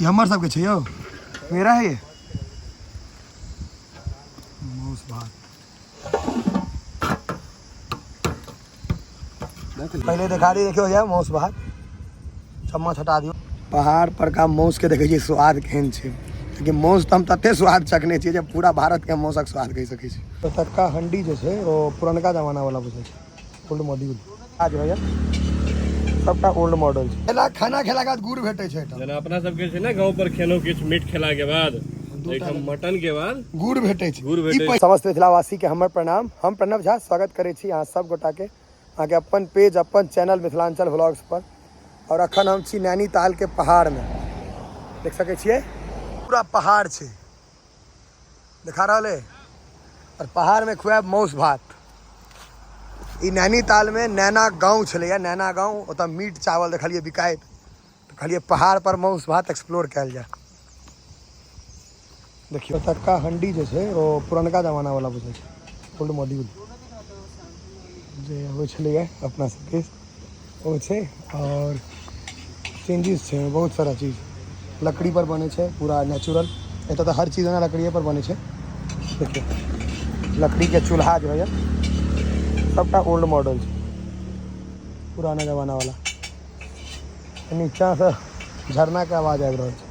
ई हमर सबके छै यौ, मेरा है ये मांस भात। पहिले देखा दी, देखियो ये मांस भात, चम्मच हटा दियौ। पहाड़ पर का मांस के देखै छियै स्वाद केहन छै, लेकिन मांस तऽ हम तते स्वाद चखने छियै जे पूरा भारत के मांसक स्वाद कहि सकै छी। ओतुका हंडी जे छै ओ पुरनका जमाना वाला बुझै छै, ओल्ड मॉड्यूल। आज भैया सबटा ओल्ड मॉडल छै। खेला खाना खेला के बाद गुड़ भेटै छै एहिठाम। जेना अपना सबके छै ने गाँव पर खेलहुँ किछु मीट खेला के बाद, एहिठाम मटन के बाद गुड़ भेटै छै। गुड़ भेटै छै। समस्त मिथिलावासी के हमर प्रणाम। हम प्रणव झा स्वागत करै छी अहाँ सब गोटा के अहाँके अपन पेज अपन चैनल मिथिलांचल व्लॉग्स पर। और अखन हम छी नैनीताल के पहाड़ में, देख सकै छियै पूरा पहाड़ छै देखा रहल है। और पहाड़ में खुआब मौस भात। ई नैनीताल में नैना गाँव छलैया, नैना गाँव, ओतऽ मीट चावल देखलियै बिकाइत, तऽ कहलियै पहाड़ पर मौस भात एक्सप्लोर कयल जाय। देखियौ ओतुका हंडी जे छै ओ पुरनका जमाना वाला बुझै छै, ओल्ड मॉड्यूल जे होइ छलैया अपना सबके ओ छै। और चेंजेस छै बहुत सारा चीज, लकड़ी पर बनै छै पूरा नेचुरल। एतऽ तऽ हर चीज ओना लकड़िए पर बनै छै। देखियौ लकड़ी के चूल्हा जे होइया सबटा ओल्ड मॉडल छै, पुराना जमाना वाला। नीचा से झरना के आवाज आबि रहल छै,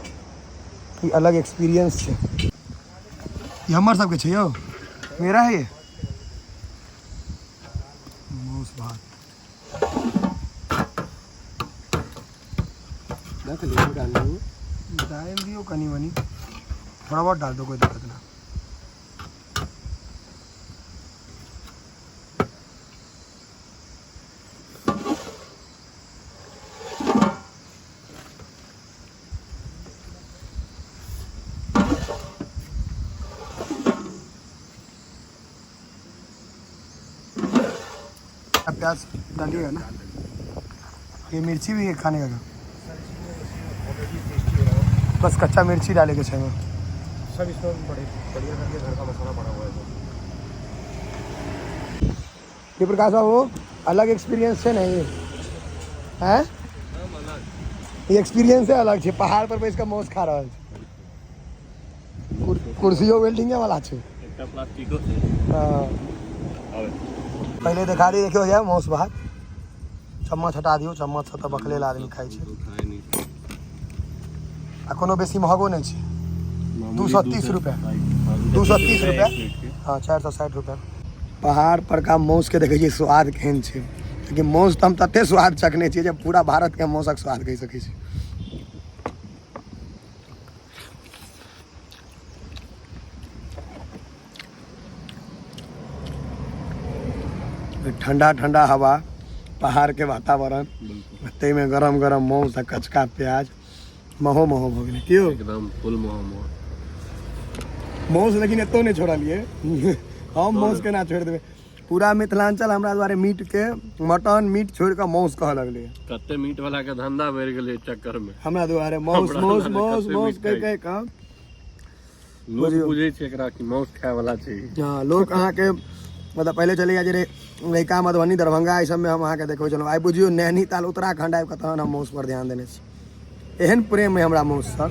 ई अलग एक्सपीरियंस छै। ई हमर सबके छै यौ, मेरा है ये मांस भात। डाल दियो कनी मनी, थोड़ा बहुत डाल दो, कोई दिक्कत ना। प्याज डालिएगा ना, ये मिर्ची भी है खाने का, बस कच्चा मिर्ची डाले के छै। सब इसमें बड़े बढ़िया करके घर का मसाला पड़ा हुआ है। ये प्रकाश बाबू अलग एक्सपीरियंस है ना ये, हैं ये एक्सपीरियंस है अलग छै। पहाड़ पर बैस के मौस खा रहल छै, कुर्सियो वेल्डिंगे वाला छै, एकटा प्लास्टिको छै। हाँ। पहिले देखा दी, देखियो ये मौस भात, चम्मच हटा दियौ, चम्मच से तऽ बकलेल आदमी खाइ छै। आ कोनो बेसी महगो नहि छै, 230 रुपया, 230 रुपया, हाँ 460 रुपया। पहाड़ पर का मौस के देखै छियै स्वाद केहन छै, लेकिन मौस तऽ हम तते स्वाद चखने छियै जे पूरा भारत के मौसक स्वाद कहि सकै छी। ठंडा ठंडा हवा, पहाड़ के वातावरण, ताहिमे गरम गरम मौस आ कचका प्याज, महो महो भऽ गेलै क्यों, एकदम फुल महो महो मौस। लेकिन एतो नहि छोड़लियै हम, मौस केना छोड़ि देबै? पूरा मिथिलांचल हमरा दुआरे मीट के मटन मीट छोड़ि कऽ मौस कहऽ लगलै। कते मीट वाला के धंधा बढ़ि गेलै चक्कर में हमरा दुआरे, मौस मौस मौस मौस कहि कहि कऽ। लोक बुझै छै एकरा कि मौस खाय वाला छै। हँ, लोक अहाँके मतलब पहिले चलैया जे रहिका मधुबनी दरभंगा एहि सबमे हम अहाँके देखबै छलहुँ, आइ बुझियौ नैनीताल उत्तराखंड आबि कऽ तहन हम मौस पर ध्यान देने छी। एहन प्रेम है हमरा मौससँ।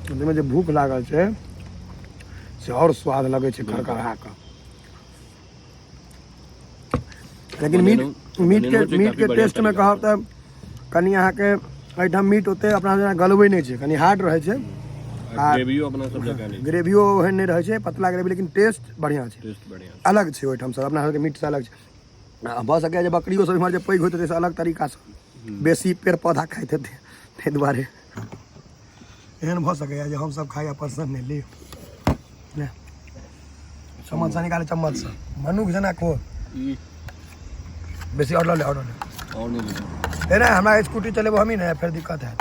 ताहिमे जे भूख लागल छै से आओर स्वाद लगै छै खड़खड़ा कऽ। लेकिन मीट मीट के टेस्टमे कहब तऽ कनि अहाँके एहिठाम मीट ओते अपना जेना गलबै नहि छै, कनि हार्ड रहै छै। आ ग्रेवियो अपना सब जकाँ नहि, ग्रेवियो ओहन नहि रहै छै, पतला ग्रेवी, लेकिन टेस्ट बढ़िआँ छै, टेस्ट बढ़िआँ अलग छै ओहिठामसँ, अपना सबके मीटसँ अलग छै। आ भऽ सकैए जे बकरियो सब इम्हर जे पैघ होइत हेतै से अलग तरीकासँ बेसी पेड़ पौधा खाइत हेतै, ताहि दुआरे एहन भऽ सकैए जे हमसब खाइ आ पर्सन नहि ली। ले चम्मचसँ निकाले, चम्मचसँ मनुख जेना खो। ई बेसी ऑर्डर ले, ऑर्डर ले। और नहि लेबै। ए नहि, हमरा स्कूटी चलेबो हमही ने, फेर दिक्कत हैत।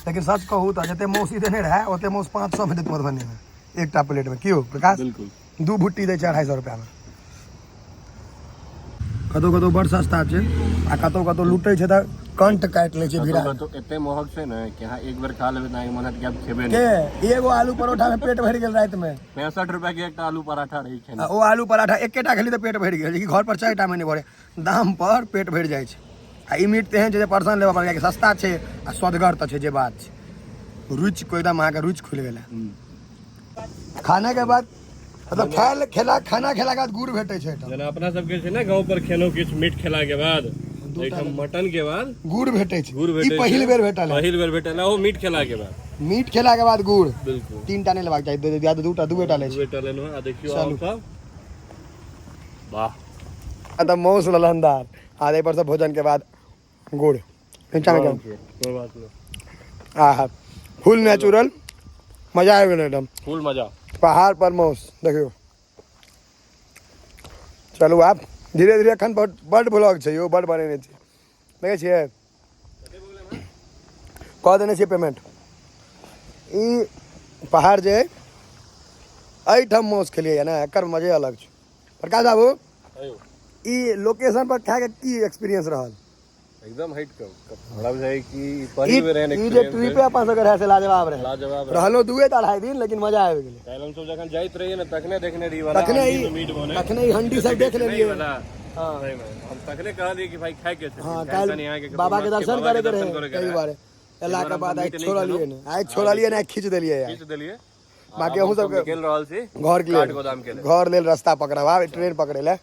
लेकिन सच कहू तऽ जते मौसी देने रहए ओते मौस 500 मे देत मधुबनीमे एकटा प्लेटमे। की हो प्रकाश? बिल्कुल। दू भुट्टी दै छै 250 रुपैआमे। कतहु कतहु बड़ सस्ता छै आ कतहु कतहु लूटै छै तऽ कंठ काटि लै छै भिड़ा। तो एते महग छै ने कि अहाँ एक बेर खा लेबै तऽ अहाँके मन हैत कि आब खेबे के नहि। एगो आलू परोठा में पेट भरि गेल राति में। 65 रुपया के एकटा आलू पराठा रही खेने। आ ओ आलू पराठा एकेटा खेली तऽ पेट भरि गेल, जेकि घर पर 4टा में नहि भरे, दाम पर पेट भरि जाइ छै। आ ई मीट तेहन छै जे पर्सन लेबऽ पड़ै, कियाकि सस्ता छै आ स्वदगर तऽ छै, जे बात छै। रुचि को एकदम अहाँके रुचि खुलि गेल। खाना के बाद मतलब खायल खेला खाना खेला के बाद गुड़ भेटै छै एहिठाम। जेना अपना सबके छै ने गाँव पर खेलहुँ किछु मीट खेला के बाद, एहिठाम मटन के बाद गुड़ भेटै छै। गुड़ भेटै ई पहिल छै। बेर भेटल है। पहिल बेर भेटल है, ओ मीट खेला के बाद। मीट खेला के बाद गुड़। बिल्कुल। 3टा नहि लेबाक चाही, दूटा दूएटा लै छै। दूएटा लेलहुँ। आ देखियौ चलू। आब सब। वाह। आ तऽ मौस ललनदार आ एहि पर सब भोजन के बाद गुड़ नीचा में। कोई बात नहीं। आहा, फुल नेचुरल, मजा आबि गेल एकदम। फुल मजा। पहाड़ पर मौस देखियौ। चलू आब धीरे धीरे, एखन बड बड ब्लॉग छै यौ, बड बनेने छी, देखै छियै, कऽ देने छियै पेमेंट। ई पहाड़ जे अइ, एहिठाम मौस खेलियै ने, एकर मजे अलग छै। प्रकाश बाबू, ई लोकेशन पर खाके की एक्सपीरियंस रहल? एकदम हट के हमरा बुझाइ कि पहिल बेर एहन ई जे experience trip अपन सबके रहै से लाजवाब रहै। लाजवाब रहै। रहलो 2 तऽ 2.5 दिन, लेकिन मजा आबि गेलै। काल्हि हमसब जखन जाइत रहियै ने तखने देखने रही वाला तखने हंडी ई में मीट बने। तखने ई हंडी सब देख नहीं लेलियै। वाला। हाँ। सही में। हम तखने कहलियै कि भाई खाय के छै। हाँ, काल्हि कनि अहाँके काल्हि बाबा के दर्शन बाबा करे के दर्शन रहै करे के ताहि रहै। दुआरे एला के हम बाद आइ मीट नहि छोड़लियै खेलहुँ। ने, आइ छोड़लियै ने, आइ खींच देलियै यार। खींच देलियै। बाकी अहूँ सबके निकलि रहल छी घर के लेल, काठ गोदाम के लेल। घर लेल रास्ता पकड़ब, आब ट्रेन पकड़ै लए।